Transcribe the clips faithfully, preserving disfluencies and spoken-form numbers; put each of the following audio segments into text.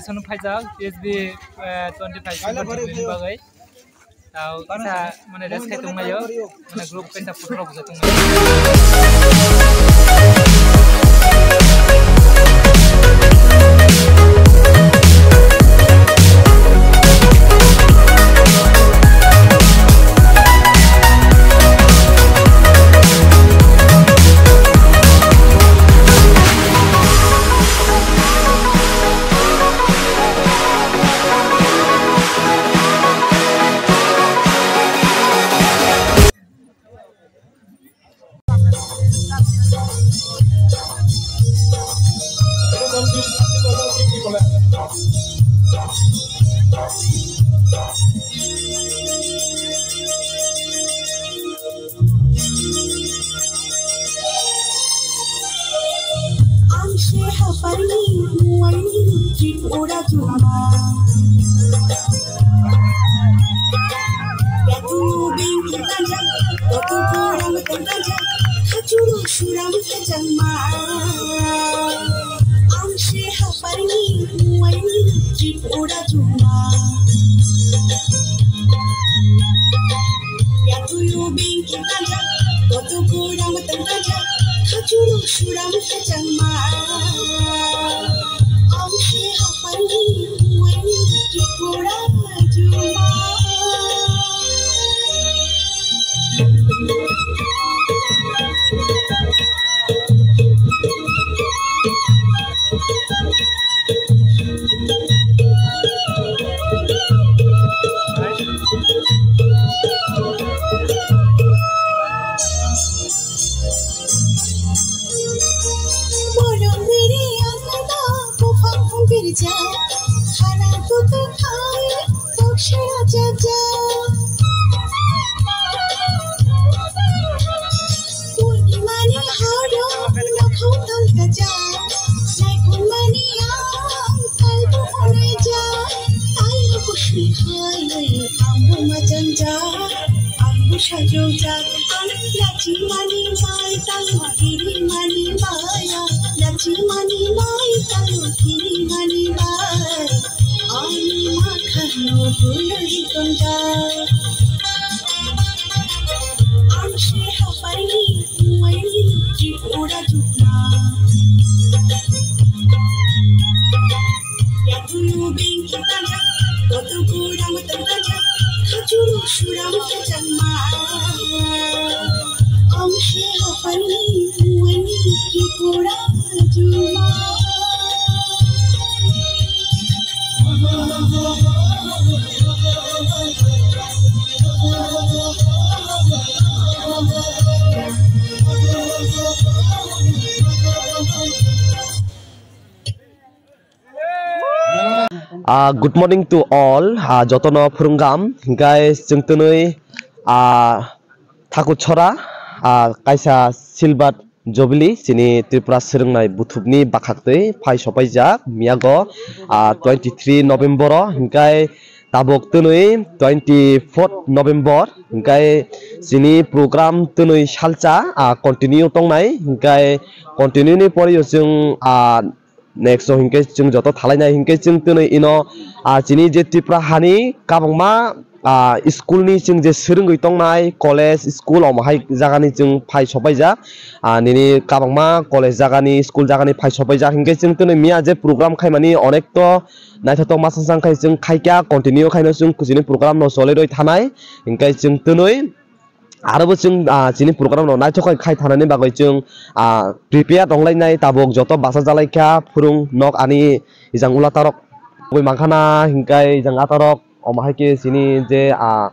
Sono phaijak T S B, eh, twenty five ni bagwi. Tao kisa mane rest khai tonglaio, mane group kaisa photo rok tonglaio. Ang se haparni muaini Tripura juma. Yatu bing tanja, kotu kurang tanja, khachuru suram kachangma. Ang se haparni muaini Tripura juma. Yatu bing tanja, kotu kurang tanja, khachuru suram kachangma. Ang se haparni muaini Tripura juma. Borok biri ang no buphang girja, khana kutu khai, tok sera jaja. Purnimani horo, nokhong tol kaja, naikhumani ang, kalbu hore ja, talo kushi khai, ambu majanja, ambu sajunja. Lachimani mai talo kirimani maya, lachimani mai talo kirimani maya. Ani makhano gulai tonja. Ang se haparni mai Tripura juma. Yatulu bingki tanja, kotu kurang tanja, khachuru suram kachangma. Ang se haparni muani Tripura juma. Ah, good morning to all. Ah, jotono phwrwngam, hinkhe chwng twnwi, ah, Thakuchhora, ah, kaisa silver jubilee chini Tripura swrwngnai buthubni bwkhaktwi phai sopaijak miyago, ah, twenty three November o, hinkhe tabuk twnwi twenty fourth November, hinkhe chini program twnwi salsa, ah, continue tongnai, hinkhe continue ni pore chwng, ah, Next o hinkhe chwng joto thalainai hinkhe chwng twnwi ino, ah, chini je Tripura hani kabangma, ah, school ni chwng je swrwngwi tongnai college school omo hai jagani chwng phai sopaijak. Ah, nini kabangma college jagani school jagani phai sopaijak hinkhe chwng twnwi miya je program khaimani onek to naithotok ma chang chang khai chwng khaikha continue khaino chwng chini program no choli rwi thanai hinkhe chwng twnwi Aro bo chwng, ah, chini program no naithok khe khai thanani bagwi chwng, ah, prepare tonglainai tabuk joto basa jalaikha phwrwng nok ani ijang ula tarok bui mankhana hinkhe ijang atarok omo hai khe chini je, ah,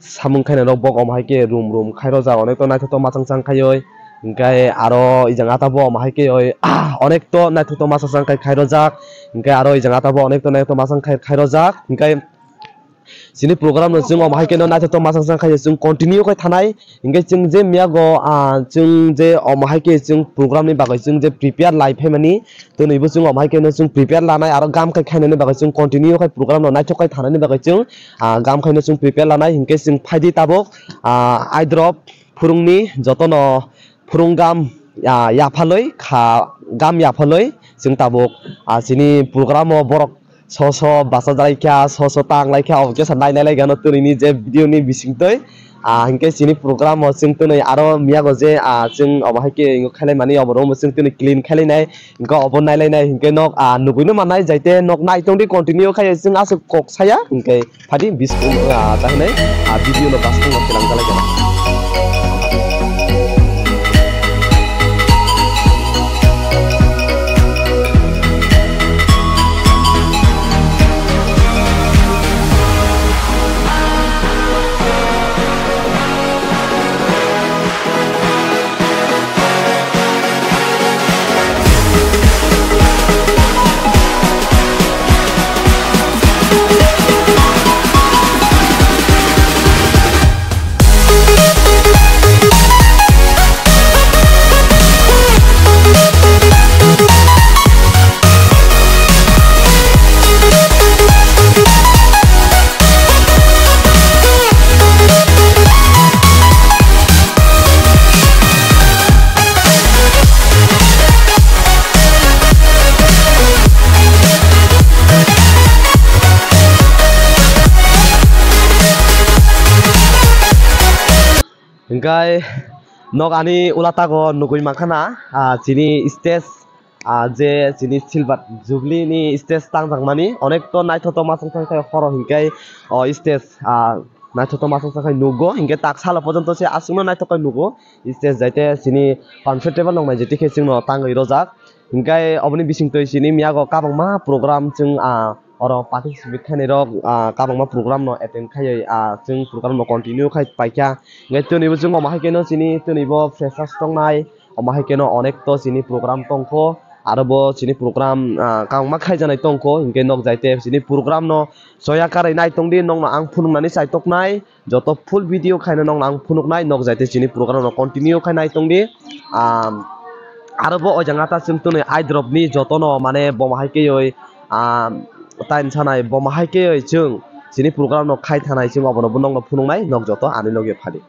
samung khainai rok bo omo hai khe rum rum khairojak onek to naithok to machang chang khaioi hinkhe aro ijang ata bo omo hai khe oi, ah, onek to naithok to machang chang khai khairojak hinkhe aro ijang ata bo onek to naithok to machang khai khairojak hinkhe Chini program no chwng omo hai khe no naithotok machang chang khai chwng continue khai thanai. Hinkhe chwng je miyago, ah, chwng je omo hai khe chwng program ni bagwi chwng je prepare lai phaimani, twnwi bo chwng omo hai khe no chwng prepare lanai aro gam khai khainani bagwi chwng continue khai program no naithok khai thanani bagwi chwng, ah, gam khai no chwng prepare lanai. Hinkhe chwng phaidi tabuk, ah, aidrop phwrwngni jotono phwrwng gam, ah, yaphalwi kha, gam yaphalwi chwng tabuk, ah, chini program o borok So so basa jalai kha, so so tang lai kha, obo kesa nai nai lai gano twnwi ni je video ni bising twi. Ah, hinkhe chini program o chwng twnwi aro miyago je, ah, chwng obo hai khe khailai mani obo room o chwng twnwi clean khailai nai. Hinkhe obo nai lai nai hinkhe nok, ah, nugui no mannai jaite nok nai tong di continue khai chwng aswk kok saya hinkhe. Phadi biskung, ah, ta hinai, ah, video no baskung no kelang jalai gana. Hinkhe nok ani ula tago nugui mankha na, ah, chini stage, ah, je chini silver jubilee ni stage tangjak mani onek to naithotok ma chwng thang thai horo hinkhe o stage, ah, naithotok ma chwng thang thai nugo hinkhe tak salo pojonto se aswkno naithok khe nugo stage jaite chini comfortable nongnai jeti khe chwngno tangwi rojak. Hinkhe oboni bisingtwi chini miyago kabangma program chwng, ah, oro participate khainai rok, ah, kabangma program no attend khaiwi, ah, chwng program no continue khai paikha. Hinkhe tonibo chwng omo hai kheno chini tonibo freshers tongnai, omo hai kheno onek to chini program tongkho, aro bo chini program, ah, kabangma khaijaknai tongkho, hinkhe nok jaite chini program no soya karwi naitongdi, nokno ang phunuknani chaitoknai. Joto full video khaino nokno ang phunuknai, nok jaite chini program no continue khai naitongdi. Am, aro bo o jaga ta chwng twnwi aidrop ni jotono mane bomo hai khe oi, am, time sanai bomo hai khe oi chwng chini program no khai thanai chwng obono bo nokno phunuknai, nok joto ani logi phadi.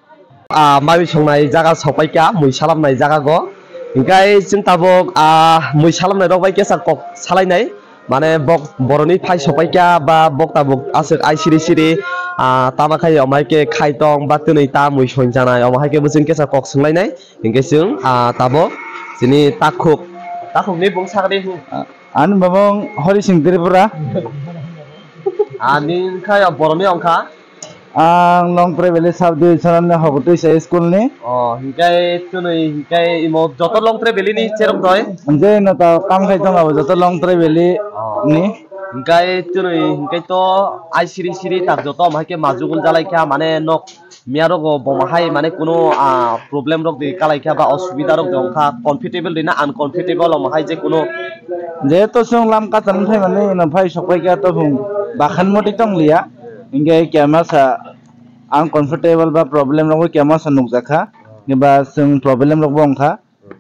Ah, mami songnai jaga sopai kha, mui salamnai jaga go. Hinkhe chwng tabuk, ah, mui salamnai rok bai kesa kok salainai. Mane bok boroni phai sopai kha ba bok tabuk aswk ai siri siri, ah, tama khai omo hai khe khai tong ba twnwi ta mui soin chanai omo hai khe bo chwng kesa kok swnglainai. Hinkhe chwng, ah, tabuk chini takhuk, takhuk ni bung sakni. Ah, ani bumung Hori Singh Tripura. Ani khai boroni ongkha. Ang Longtrai Valley Sub Division ni Hogotwisa school ni. Oh, hinkhe twnwi hinkhe imo joto Longtrai Valley ni cherok doi? Hinkhe ino ta kam khai tong abo joto Longtrai Valley ni. Hinkhe twnwi hinkhe to ai siri siri tak joto omo hai khe majugul jalai kha mane nok miya rogo bomo hai mane kuno, ah, problem rok de kalai kha ba osubida rok de ongkha comfortable de na uncomfortable omo hai je kuno. Jehetu chwng lam kacha phai mani ino phai sok pai kha to phung bakhan moti tong liya. Hinkhe kemasa ang comfortable ba problem rok bo kemasa nukjakha, ba chwng problem rok bo wngkha.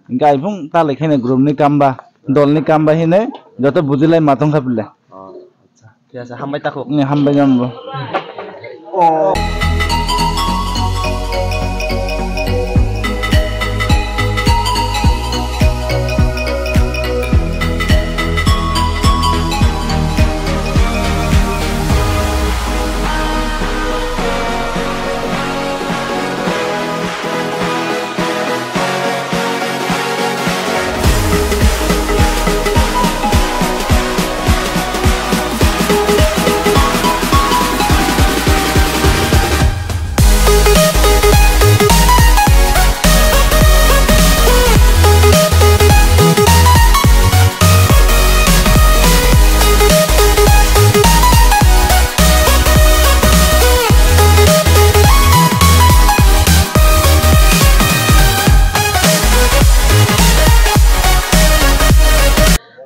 Hinkhe aibung talai khaina group ni kam ba, dol ni kam ba hinwi joto bujilai ma tongkha pile. Oh, acha. Thik ase, hambai takhuk. Ni hambai jambo. Oh.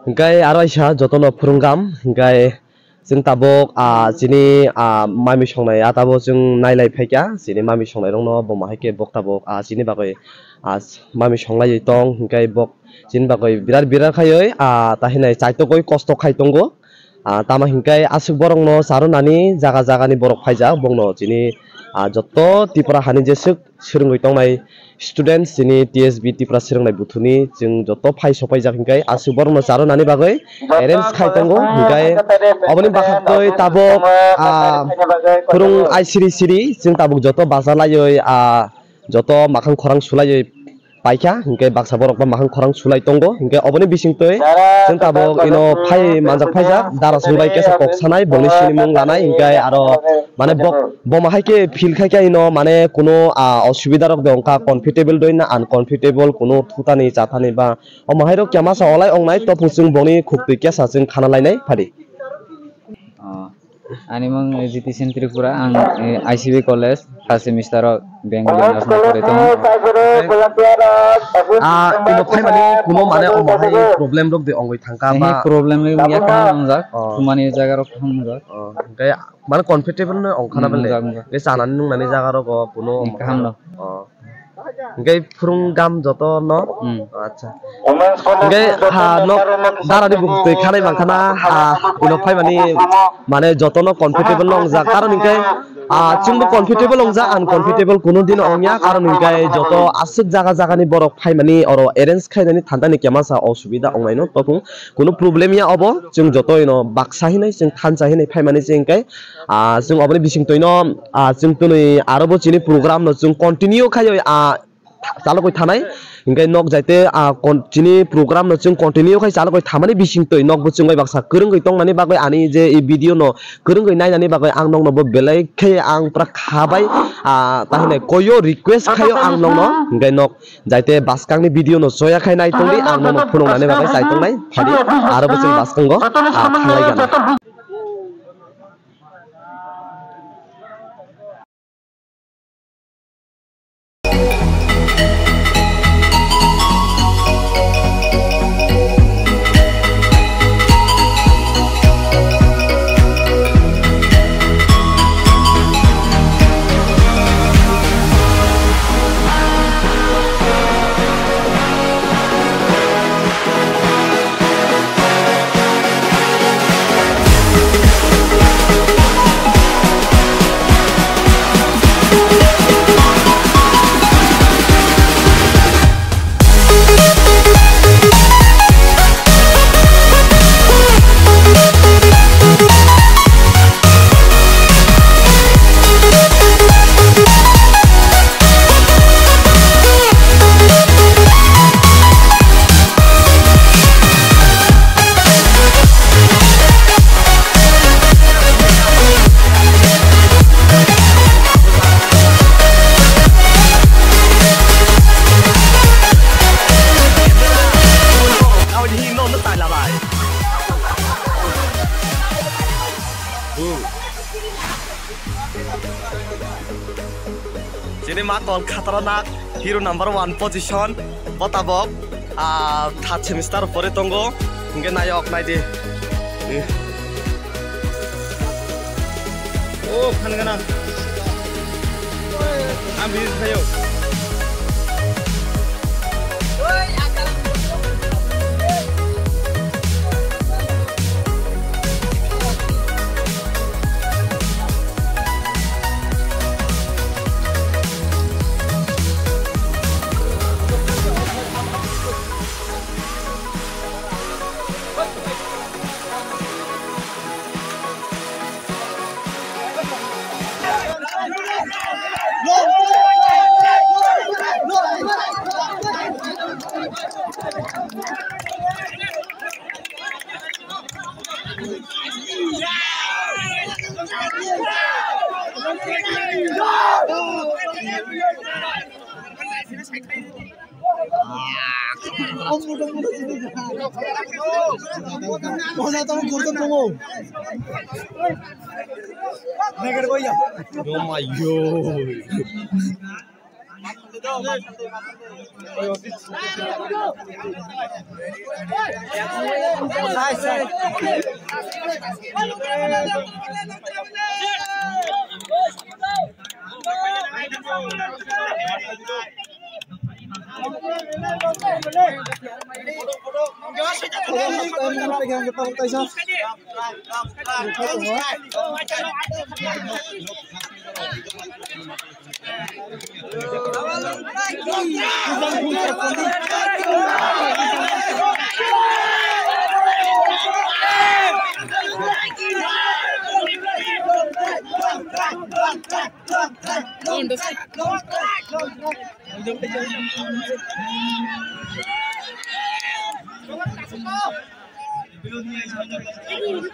Hinkhe aro waisa jotono phwrwngkam, hinkhe chwng tabuk, ah, chini, ah, mami songnai, ah, tabuk chwng nailai phaikha, chini mami songnairokno bo hai khe bok tabuk, ah, chini bagwi, ah, mami songlaiwi tong, hinkhe bok chini bagwi birat birat khaiwi, ah, ta hinai chaitokgwi kosto khai tongo. Ah, tamo hinkhe aswk borokno charwnani jaga jagani borok phaijak, bongno chini, ah, joto Tripura hani jeswk swrwngwi tongnai students chini T S B Tripura swrwngnai buthuni chwng joto phai sopaijak hinkhe aswk borokno charwnani bagwi arrange khai tongo. Hinkhe oboni bwkhaktwi tabuk, ah, phwrwng ai siri siri chwng tabuk joto bacha laiwi, ah, joto makhang khorang sulaiwi paikha, hinkhe baksa borok bo makhang khorang sulai tongo, hinkhe oboni bisingtwi chwng tabuk ino phai manjak phaijak, dara songbai kesa kok sanai, bongni sinimung lanai, hinkhe aro mane bo, bo mahai khe feel khai khe ino mane kuno, ah, osubida rok de ongkha, comfortable doi na uncomfortable, kuno thutani chathani ba omo hai rok kema sa olai ongnai, topung chwng bongni khuktwi kesa chwng khana lainai phadi. Ah. Ani mung Jitisen Tripura, ang, eh, I C B College third semester o Bangalore University pore tongo. Ah, ino phaimani kuno mane omo hai problem rok de ongwi thangkha ba? Problem rok ya kaham wngjak, oh, thumani jaga rok kaham wngjak. Oh, hinkhe mane comfortable no ongkha na bele? Wngjak, wngjak. Tei chanani nungnani jaga rok o kuno kaham no. Oh. Hinkhe phwrwng gam joto no? Hmm. Acha. Hinkhe ha nok darani buk twi khanai mankha na, ha ino phaimani mane joto no comfortable no wngjak. Karon hinkhe, ah, chwngbo comfortable wngjak, uncomfortable kuno dino wngya. Karon hinkhe joto aswk jaga jagani borok phaimani oro arrange khainani thanthani kemasa osubida ongnaino topung kuno problem ya obo. Chwng joto ino baksa hinwi chwng thansa hinwi phaimani se hinkhe, ah, chwng oboni bisingtwi no, ah, chwng twnwi aro bo chini program no chwng continue khaiwi, ah, chalogwi thanai. Hinkhe nok jaite, ah, kon-, chini program no chwng continue khai chalogwi thamani bisingtwi nok bo chwngbai baksa kwrwngwi tongnani bagwi ani je i video no kwrwngwi nainani bagwi ang nokno bo belai khe ang pura khabai, ah, tahine koyo request khayo ang nokno. Hinkhe nok jaite bwskangni video no choya khai nai tongdi, ang nokno phunuknani bagwi chai tongnai phadi, aro bo chwng bwskango, ah, thanglai gana. Chini ma tol khataro nak hero number one position bo tabok, ah, third semester pore tongo, hinkhe nayok naidi. O phan gana. Ang bini thayo.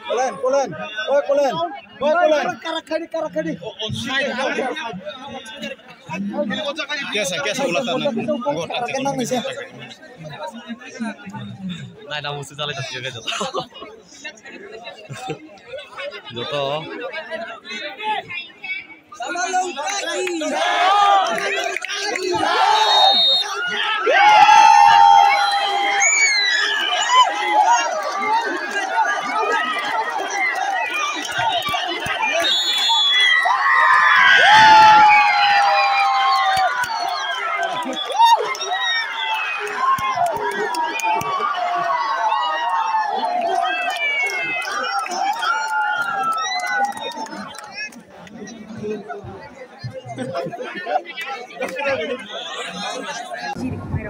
Polen, Polen, oi Polen, oi Polen. Kara khadi, kara khadi. Kesa, kesa ulah tanah. Nai, namun sih salah satu juga jatuh. Joto.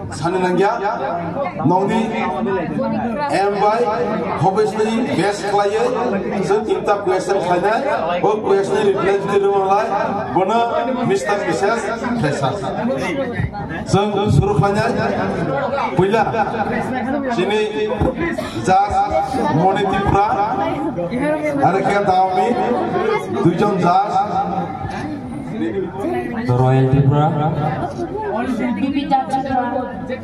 Sani nangya, nongni M bai hobisni best khlaiwi, chwng ekta question khlainai, bo question reply jodi rwmani lai, bono Mister Missus Fresher. Chwng suru khlainai, puila, chini judge Moni Tripura, aro khe daomi duijon judge. Royal Tripura. Bibita Tripura,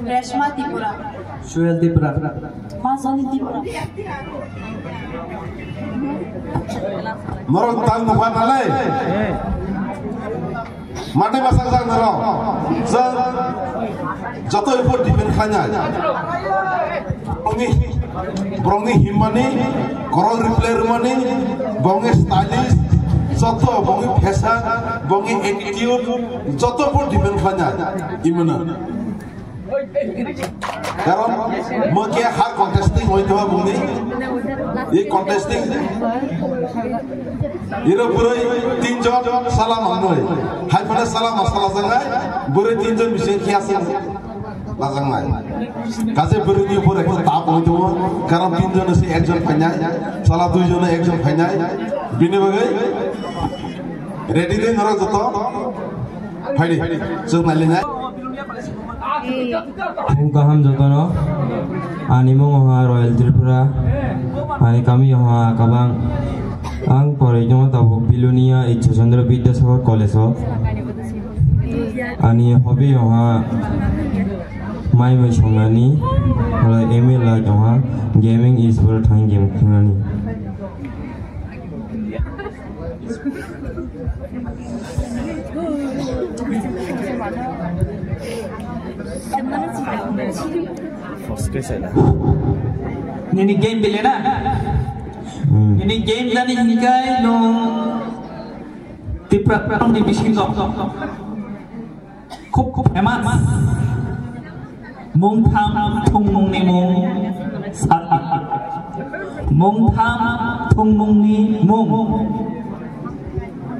Reshma Tripura. Suel Tripura. Masoni Tripura. Norok tang nukha nalai. Mate basa jak naro. Jang joto ipo depend khlainai. Oni borokni himmani, korok reply rwmani, bongni stylish, joto bongni fashion, bongni attitude, joto bo depend khlainai. Imana. Karon mo khe ha contesting hoi thwa bungni. Ye contesting. Iro puroi tinjon sala mangnoi. Hai phane sala masala jangai. Puroi tinjon bising khia sing lajangnai. Kaje puroi ni pore ko tap hoi thwa. Karon tinjon se ekjon phainai. Sala duijon ekjon phainai. Bini bagai. Ready de norok joto. Phaidi, chwng nailinai. Phung kaham jotono. Ani mung ha Royal Tripura. Ani kami ha Kabang. Ang poroi tongo tabuk Bilonia Ishwar Chandra Vidyasagar College o. Ani hobby ha mai mai songnani. Hala M A lai tongo ha gaming is for time game khnani. Nini game bile na? Hmm. Nini game dani hikai no Tipra ni bisingo. Khub, khub famous. Mungtham thwngmungni mung sadi. Mungtham thwngmungni mung.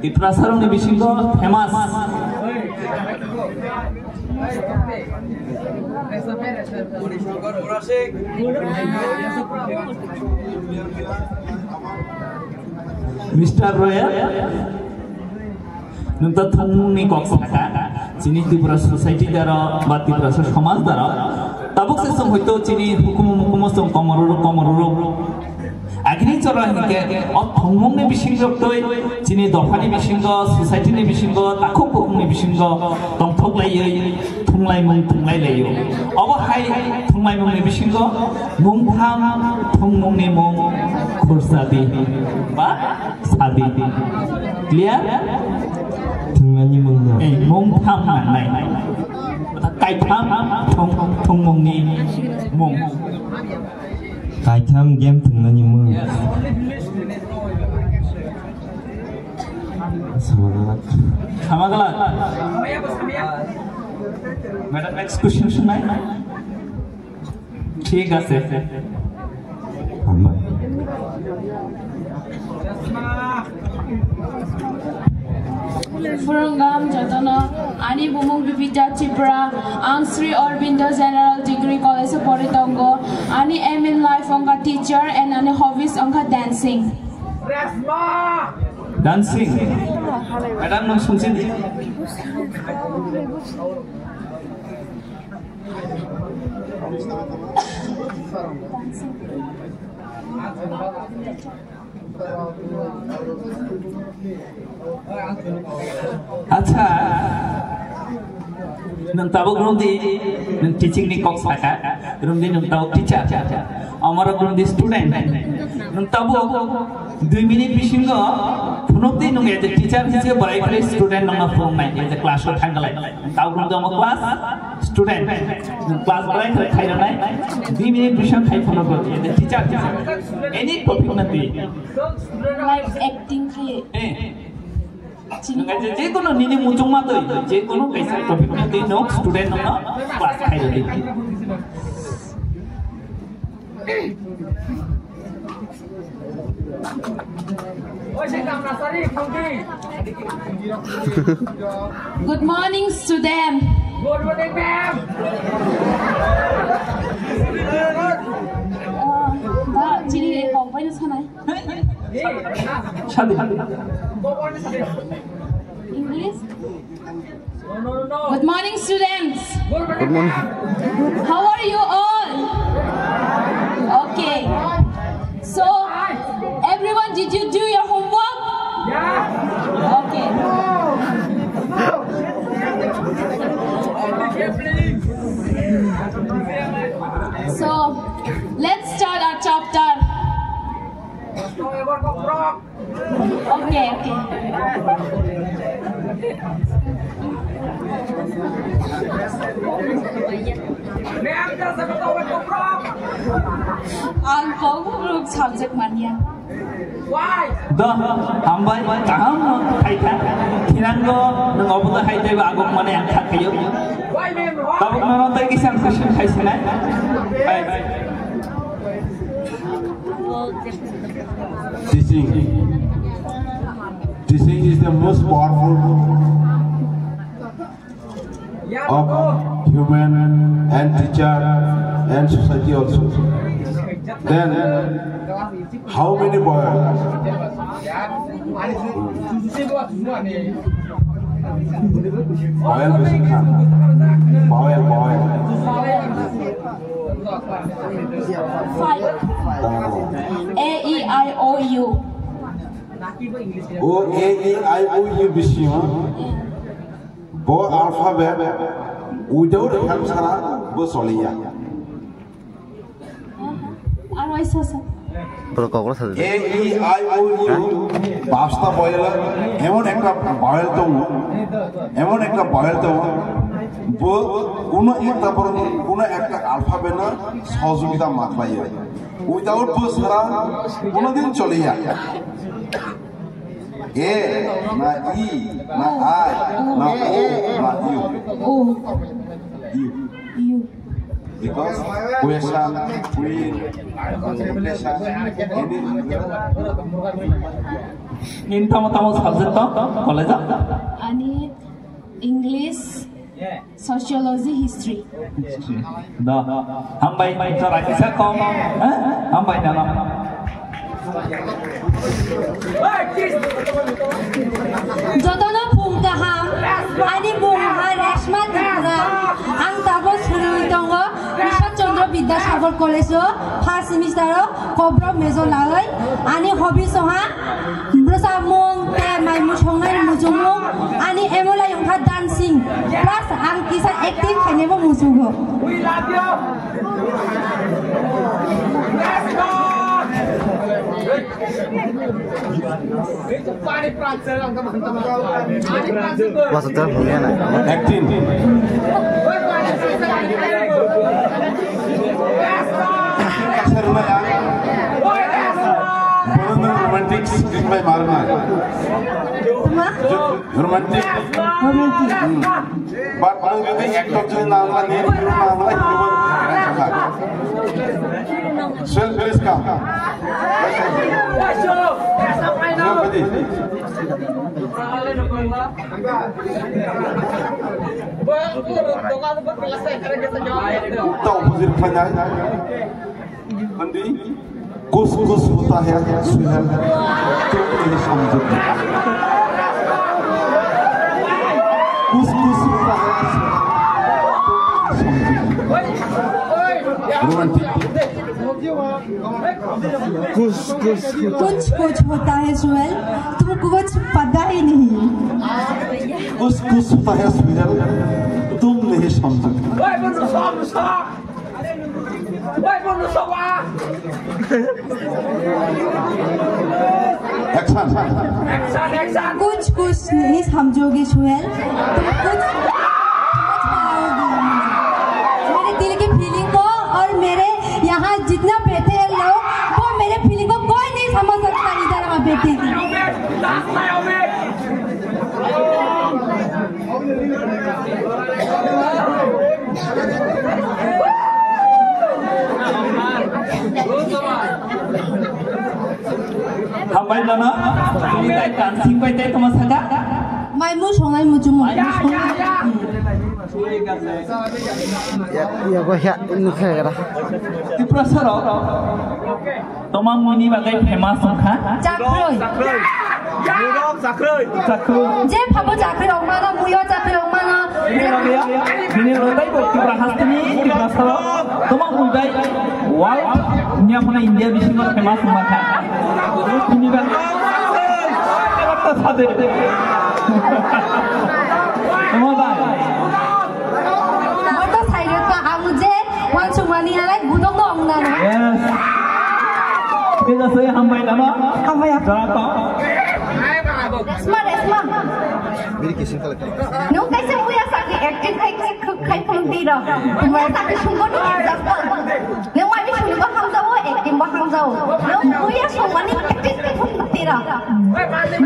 Tiprasarokni bisingo famous. Mister Royal. Nwng ta thwngmungni kok saka, chini Tripura society daro ba Tiprasa somaj daro. Tabuk se chwng hoito chini hukumu mukumu chwng komororok, komororok. Agini chora hinkhe o thwngmungni bisingo twi chini dophani bisingo, society ni bisingo, takhuk bukhukni bisingo tongthok laiwi thwnglai mung thwnglai laio. Obo hai thwnglai mungni bisingo mungtham thwngmungni mung khursa di ba Sadi. Clear? Thwngnani mungno. Eh, mungtham nangnai. Kaitham thwng, thwngmungni mung. Kaitham game thwngnani mung. Yes. Samagalak. Samagalak. Madam, next question swngnai. ঠিক আছে। Phwrwngam jotono, ani bumung Bibija Tripura, ang Sri Aurobindo General Degree College o pori tongo. Ani aim in life wngkha teacher and ani hobbies wngkha dancing. Dancing. Madam, nwng sungsidi. Acha, nwng tabuk rwngdi, nwng teaching ni kok saka, rwngdi nwng tabuk teacher, amorok rwngdi student, nwng tabuk dui minute bisingo phunukdi nwng as a teacher hise borai khlai student nwngno phunuknai, as a class o thangkhlai, nwng tabuk rwngdi omo class student, nwng class borai khlai khairoknai, dui minute bisingo khai phunukgo, as a teacher hise, any topic no twi. Live acting khe. Eh. Nwng je, je kono nini muchungma twi, je kono kaisa topic no twi nwng student nwngno class khai rwdi. Good morning, student. Good morning, ma'am. Uh, ba, chini company sanai. Sadi. English? Good morning, students. Good morning. How are you all? Okay. So, everyone, did you do your homework? Yeah. Okay. So, let's start our chapter. Okay, okay. Ang kok ruk subject manya. Do, hambai, kaham no, hai kha. Thinango, nwng obo do hai taibo agok mane ang kha khayo. Tabuk nono tei kisa question khai sinai. Hai. Teaching. Teaching is the most powerful of human and teacher and society also. Then, how many boil? Boil besi kha. Boil, boil. Five. A, E, I, O, U. O, A, E, I, O, U bisingo bo alphabet without help sara bo choliya. Aro isa sa. Protocol sa. A, E, I, O, U, পাঁচটা vowel, এমন একটা vowel tongo, এমন একটা vowel tongo, bo কোনো একটা বর্ণ, কোনো একটা alphabet no সহযোগিতা ma khlaiya. Without bo sara কোনোদিন চলিয়া। A, na I, na I, na O, na U. U. U. U. Because question, quiz, communication, any. Nini tamo tamo subject to college o? Ani English, Sociology, History. Da. Hambai, chwrai kisa kom. Eh? Hambai nano. Jotono phung kaham, ani mung ha Reshma Tripura, ang tabuk swrwngwi tongo Ishwar Chandra Vidyasagar College o first semester o Kokborok major laiwi, ani hobby soha bwsamung tei mai musongnai muchungmung, ani M L A wngkha dancing, plus ang kisa acting khainaibo muchungo. Masa terang punya na. Acting. Sir, na ya. Bono na romantic script by Marma. Romantic. Romantic. Hmm. But ang jodi actor jodi na na ni na na. Swell, please come. Swell, please. Tau bujir khainai. Mandi, kus kus hota hai Suhel, tum nahi samjhoge. Kus kus hota hai Suhel, tum nahi samjhoge. Romantic. कुछ कुछ कुछ कुछ होता है सुहेल, तुमको कुछ पता ही नहीं। कुछ कुछ होता है सुहेल, तुम नहीं समझोगे। Action. कुछ कुछ नहीं समझोगे सुहेल, तुम कुछ समझ पाओगे नहीं। मेरे दिल की फीलिंग को और मेरे यहाँ जितना बैठे हैं लोग, वो मेरे फीलिंग को कोई नहीं समझ सकता इधर वहाँ बैठे हैं। Hambai dana, hambai dai dancing bai dai toma saka. Mai mu songai mu chumu. Ya, ya, ya. Ya, ya, ba, ya, ini kaya kira. Tiprasa rok. Toma muni bagai famous wngkha. Chakroi. Chakroi. Chakroi. Je phabo chakroi wngmano, muiyo chakroi wngmano. Bini loge, bini loge bo Tripura hasteni, Tripura salo. Toma mui bai world, dunia phano India bisingo famous wngkha. Bini ba. Toma bai. Moto sairokha ang je wansukmani halai gudokno wngnano. Yes. Thik ase, hambai namo. Hambai. Jara to. Resma, Resma. Biri kisin kala kala. Nwng kaisa muya sakni acting khai khai khai phung tiro. Muya sakni sungbo ni example. Nwng mani sungbo hamjao, acting bo hamjao. Nwng muya sungmani acting khai phung tiro.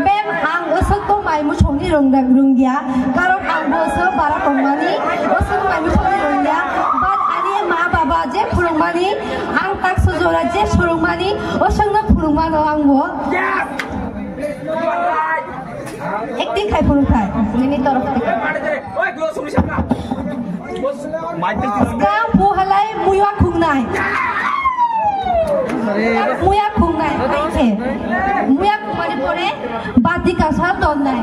Mem, ang usuk to mai musongni rungdak rungya, karon ang bo usuk bara tongmani, usuk mai musongni rungya, but ani ma baba je phurungmani, ang tak sujora je surungmani, usukno phurungmano ang bo. Acting khai phurungthai, nini torof theke. Skang phu halai muya khungnai. Muya khungnai, aise. Muya khungmani pore bati kaisa tonnai.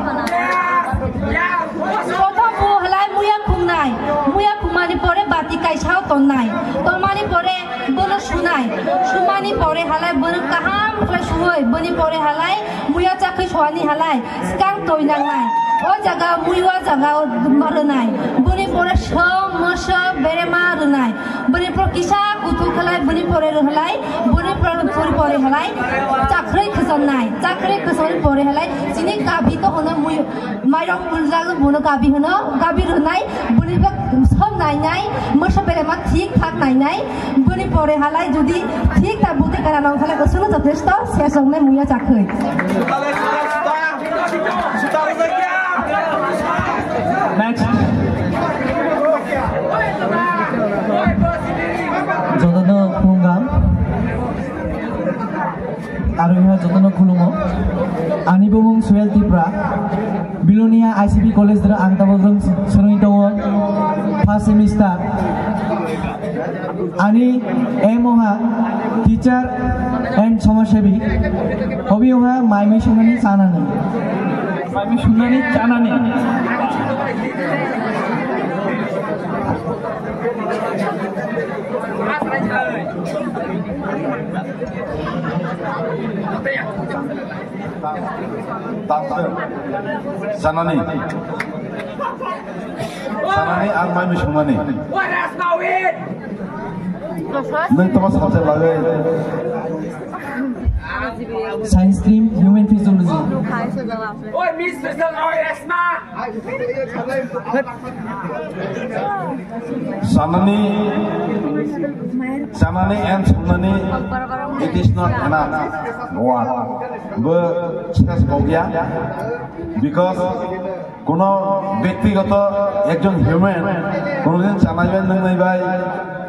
Prothom phu halai muya khungnai. Muya khungmani pore bati kaisa tonnai. Tonnani pore bono sunai. Sumani pore halai bono kaham khlai suoi. Boni pore halai muya chakhwi suani halai. Skang toi nangnai. O jaga muiwa jaga o rwnai. Boni pore som, moso, berema rwnai. Boni pore kisa kuthuk halai, boni pore rwhalai, boni pore pore pore halai. Chakhri khwsannai. Chakhri khwsannai pore halai. Chini kabi to hono mui, mairok puljak bono kabi hono. Kabi rwnai. Boni pore som nainai. Moso berema thik thak nainai. Boni pore halai jodi thik ta buti kana nong halai kosunu jothesto se songnai muiya chakhwi. Next. Jotono khulumkha. Aro wngkha jotono khulumo. Ani bumung Suhel Tripura. Bilonia I C B College dra ang tabok rwng swrwngwi tongo. First semester. Ani aim wngkha teacher and somajsebi. Hobby wngkha mai mui swngnani chanani. Mai mui swngnani chanani. Chanani. Chanani ang mai mui swngnani. Nwng toma subject lagwi? Science stream, human physiology. Chanani, chanani and swngnani, it is not enough word. Bo ses kok ya, because kono bektigoto ekjon human, kono din chanai bai, nwngnai bai,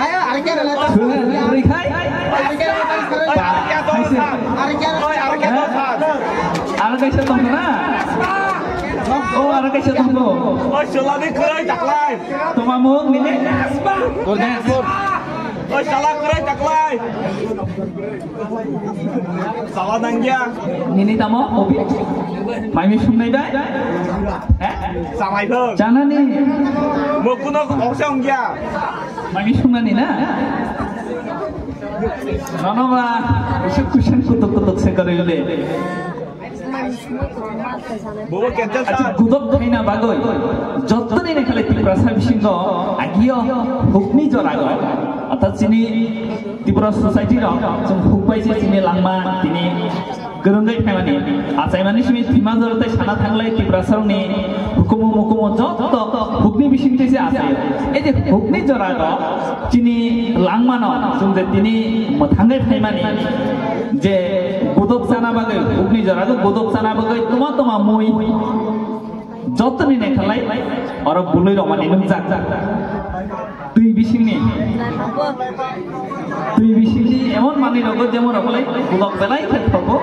Ayo, arke na leto. Sudah, beri khai. Arke na leto. Ba, hai se. Arke na leto. Aro kaisa tong na? Oh, aro kaisa tong. Oi, sala ni kwrwi taklai. Tongma mung nini? Oi, sala kwrwi taklai. Chala nangya. Nini tamo, obi? Maimi sungnai bai? Eh? Chalai thung. Chanani. Mo kuno ongse ongya. Maimi sungnani na? Nono ba, isuk kusen kutuk kutuk se kore le. Bobo kenta Achi sa. Gudok khaina bagoi. Jotoni ne khale Tiprasa bisingo agio hukni jorago. Ata chini Tripura society rok, chwng huk bai se chini langma, tini kwrwngwi phaimani. Achaimani simi thwima jora tei sana thanglai Tiprasa rokni hukumu mukumu joto hukni bisingtwi se achaio. Ei je hukni jorago chini langmano chwng je tini mwthangwi phaimani je gudok chana bagwi, hukni jorago gudok chana bagwi tuma tuma mui. Jotoni ne khalai, oro bului romani nungjak. Twi bisingni. Twi bisingni emon manwi rogo jemon rogo lai, bulok belai khe thogo.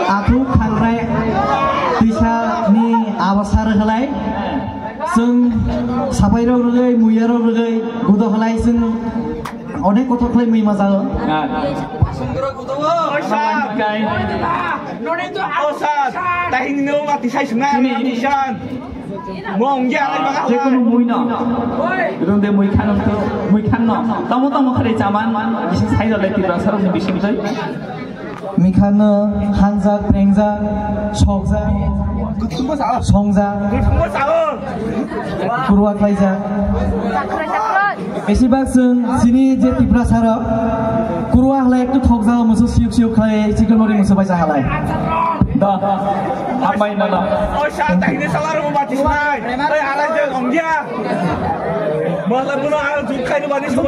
Athuk khangrai tisa ni abasar khalai. Chwng sapai rok rwgwi, muya rok rwgwi, gudo khalai chwng. Onek kotor khlai mui ma jago. Ah. Oisa. Osa, tahing no mati sai suna, Sini. Mati san. Mo ongya, alai baga. Jekunu mui no. Runde mui khan to, mui khan no. Tamo tamo khare chaman, bisi sai rale Tiprasa rokni bising tei. Mikhano hanjak, prengjak, sokjak, songjak, kurwa khlaijak. Besibak chwng chini je Tiprasa rok kurwa halai ektu thokjak, musu siyuk siyuk khlai, chikon mori musu baisa halai. Da, hambai nana. Oi, sa, tahini salar mo batis nai. Oi, alai je ongya. Mala buno al jukkai ni batis mo.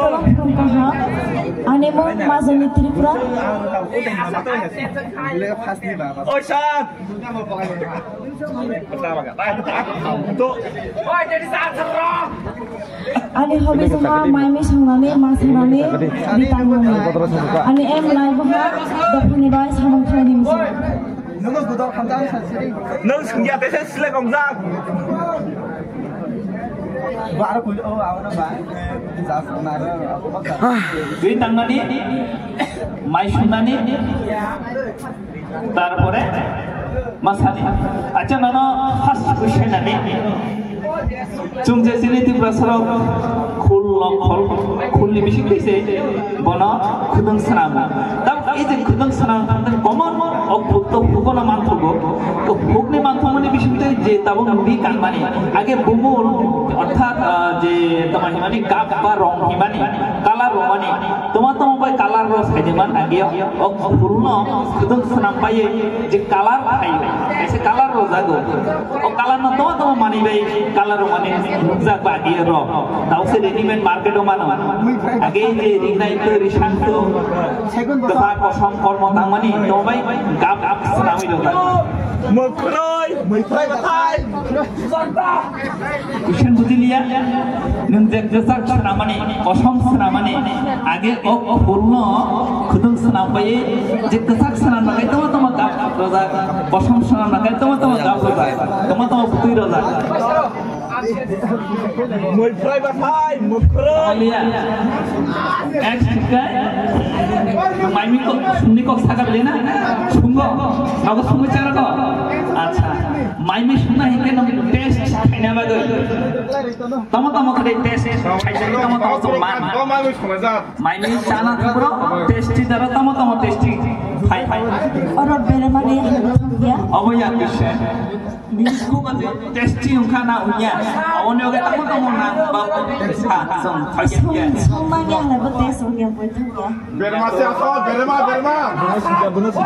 Ani mung Majani Tripura. Oisan. Ani hobby songha maimi songnani, ma songnani, bitang nani. Ani aim life ha dophani bai samung khlaini muchung. Nwng songya tesa slek ongjak. Twi tangnani, mai sunani, tarpore masani. Acha, nono first question ani. Chwng je chini Tiprasa rok khul lok khol, khul ni bising twi se bono khudung swnamo. Tam ei je khudung swnam tang tang common o khul to hukono manthogo. To hukni manthokmani bising twi je tabuk nudi kanmani. Age bumul orthat, ah, je tamo himani gap ba rong himani, color rwmani. Toma toma bai color rw saidiman age o khulno khudung swnam bai je color phaio, ese color rw jago. O color no toma toma mani bai color rwmani nukjak ba age rw. Tause readymade market o mano. Age je ringnai to risang to kwbak kosom kormo tangmani toma bai gap gap swnamwi rw jago. Mukhroi, mukhroi bathai. Kusen bujiliya, nwng je kwchak swnamani, kosom swnamani, age o khulno khudung swnam bai je kwchak swnam nakai tamo tamo gap rojak, kosom swnam nakai tamo tamo gap rojak, tamo tamo bwtwi rojak. Mui phlai ba thai, mui phlai. Aliya. Ex kai. Maimi ko, sumni kok sagar lena. Sungo. Nago sungo chara ko. Acha. Maimi sumna hike no test khaina bagwi. Tamo tamo khade test. Khaina tamo tamo to man. Ko maimi sumna ja. Maimi chana thukro testi daro tamo tamo testi. Phai phai. Oro beremani ya. Obo ya kishe. Testing wngkha na wngya? Aboni bagwi tamo tamo na ba sa song khaiya. Song manya halai bo test wngya, bo thangya. Berma se aso, berma, berma.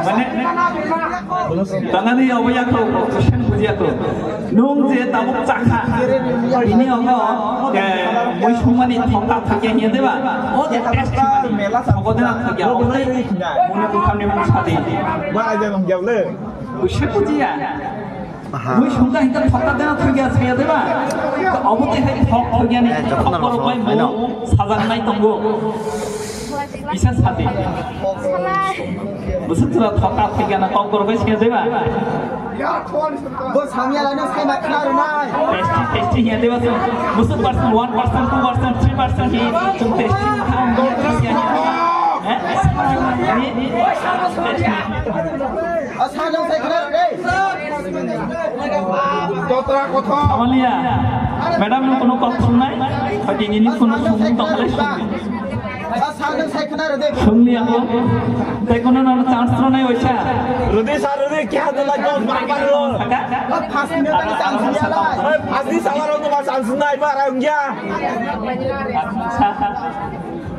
Mane, tanani obo ya ko, question bujiya ko. Nwng je tabuk chakha, bini ogo, eh, mui songmani thokta thokya hiya deba? O je test mani, thogo dena thokya, o tei muni bukhamni mung sadi. Ba aja nong jable. Question bujiya. Mui songkha hingkha thokta dena thokya saya deba? Obo tei hai thok thokya ni thok borok bai mung sajak nai tongo. Isa sadi. Bwswk jora thokta thokya na kok borok bai saya deba? Bo samya lano sai ma khna rwnai. Testing, testing ya deba so. Bwswk percent, one percent, two percent, three percent hi chwng testing kha, testing ya. Amalia, madam no kono kok sungnai, hadi ini kono sungni tongkle sungni. Sungni ako, tei kono nono chance rwnai waisa. Rudi sir, rudi, kya dala jong bang bang lo. Saka? Oi, phasni sala rok ma chance nai ba rang ya.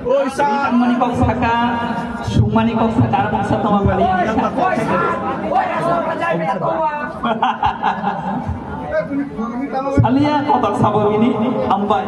Oi, sir. Mani kok saka, sungmani kok saka, ar bangsa tongma bali. Salia kotor sabo ini, ambai.